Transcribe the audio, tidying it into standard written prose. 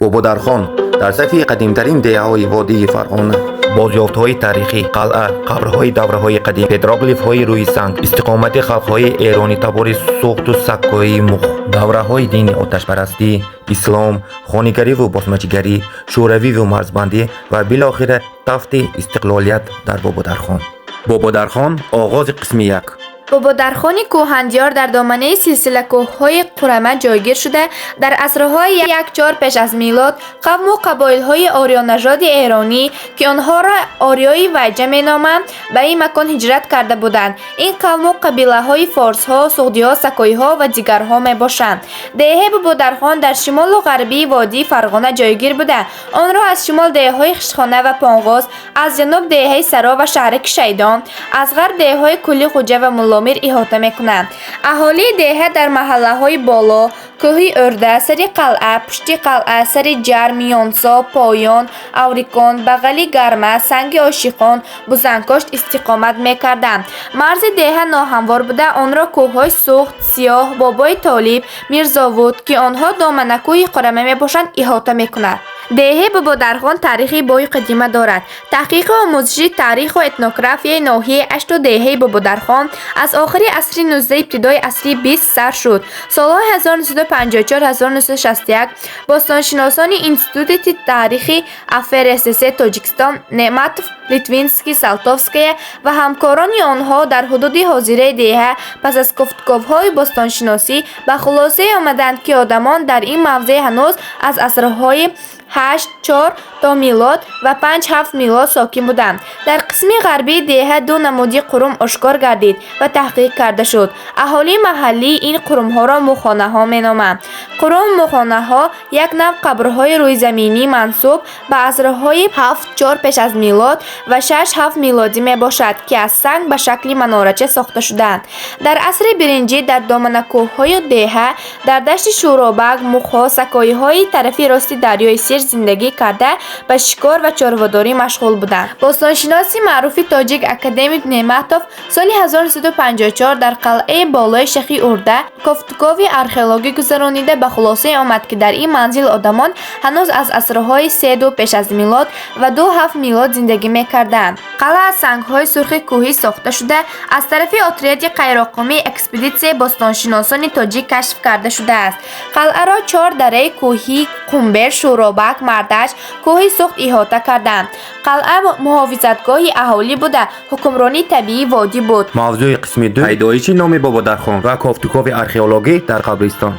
Бободархон дар сафи қадимтарин деҳаҳои водии Фарғона, бозёфтҳои таърихӣ, қалъа, қабрҳои давраҳои қадим, петроглифҳои рӯи санг, истиқомати халқҳои эронитабори суғду саккоии муғ, давраҳои дини оташпарастӣ, ислом, хонигариву босмачигарӣ, шӯравиву марзбандӣ ва билохира тафти истиқлолият дар Бободархон. Бободархон, оғози қисми як. Бободархони кӯҳандиёр дар доманаи силсилакӯҳҳои Қурама ҷойгир шуда, дар асрҳои 1-4 пеш аз милод қавму қабоилҳои ориёнажоди эронӣ, ки онҳоро ориёи вайҷа меноманд, ба ин макон ҳиҷрат карда буданд. Ин қавму қабилаҳои форсҳо, суғдиҳо, сакоиҳо ва дигарҳо мебошанд. Деҳаи Бободархон дар шимолу ғарбии водии Фарғона ҷойгир буда, онро аз шимол деҳаҳои Хиштхона ва Понғоз, аз ҷануб деҳаи Саро ва шаҳраки Шайдон, аз ғарб деҳаҳои Кӯли Хуҷа ва Мулломир иҳота мекунанд. Аҳолии деҳа дар маҳаллаҳои Боло, Кӯҳи Ӯрда, Сари қалъа, Пушти қалъа, Сари Ҷар, Миёнсо, Поён, Аврикон, Бағали Гарма, Санги Ошиқон, Бузанкошт истиқомат мекарданд. Марзи деҳа ноҳамвор буда, онро кӯҳҳои Суғд, Сиёҳ, Бобои Толиб, Мирзовуд, ки онҳо доманакӯҳи Қурама мебошанд, иҳота мекунад. Деҳаи Бободархон таърихи бою қадима дорад. Таҳқиқу омӯзиши таъриху этнографияи ноҳияи Ашту деҳаи Бободархон аз охири асри 19, ибтидои асри 20 сар шуд. Солҳои 1954-1961 бостоншиносони Институти таърихи АФРСС Тоҷикистон Неъматов, Литвинский, Салтовская ва ҳамкорони онҳо дар ҳудуди ҳозираи деҳа пас аз кофтуковҳои бостоншиносӣ ба хулосае омаданд, ки одамон дар ин мавзеъ ҳанӯз аз асрҳои 8-4 то милод ва 5-7 милод сокин буданд. Дар қисми ғарбии деҳа ду намуди қурум ошкор гардид ва таҳқиқ карда шуд. Аҳолии маҳаллӣ ин қурумҳоро мухонаҳо меноманд. Қурум мухонаҳо як навъ қабрҳои рӯйзаминӣ мансуб ба асрҳои 7-4 пеш аз милод ва 6-7 милодӣ мебошад, ки аз санг ба шакли манорача сохта шудаанд. Дар асри биринҷӣ дар доманакӯҳҳои деҳа, дар дашти Шӯробак, мухҳо, сакоиҳои тарафи рости дарёи Сир зиндагӣ карда, ба шикор ва чорводорӣ машғул буданд. Бостоншиноси маъруфи тоҷик академик Неъматов соли 1954 дар қалъаи болои Шахи Урда кофтукови археологӣ гузаронида, ба хулосае омад, ки дар ин манзил одамон ҳанӯз аз асрҳои 3-2 пеш аз милод ва 2-7 милод зиндагӣ мекарданд. Қалъа аз сангҳои сурхи кӯҳӣ сохта шуда, аз тарафи отряди Қайроққумии экспедитсияи бостоншиносони тоҷик кашф карда шудааст. Қалъаро чор дараи кӯҳии Қумбер, Шӯробак, Мардашт, кӯҳи Суғд иҳота карданд. Қалъа муҳофизатгоҳи аҳолӣ буда, ҳукмронии табиии водӣ буд. Мавзӯи қисми ду: пайдоиши номи Бободархон ва кофтукови археологӣ дар қабристон.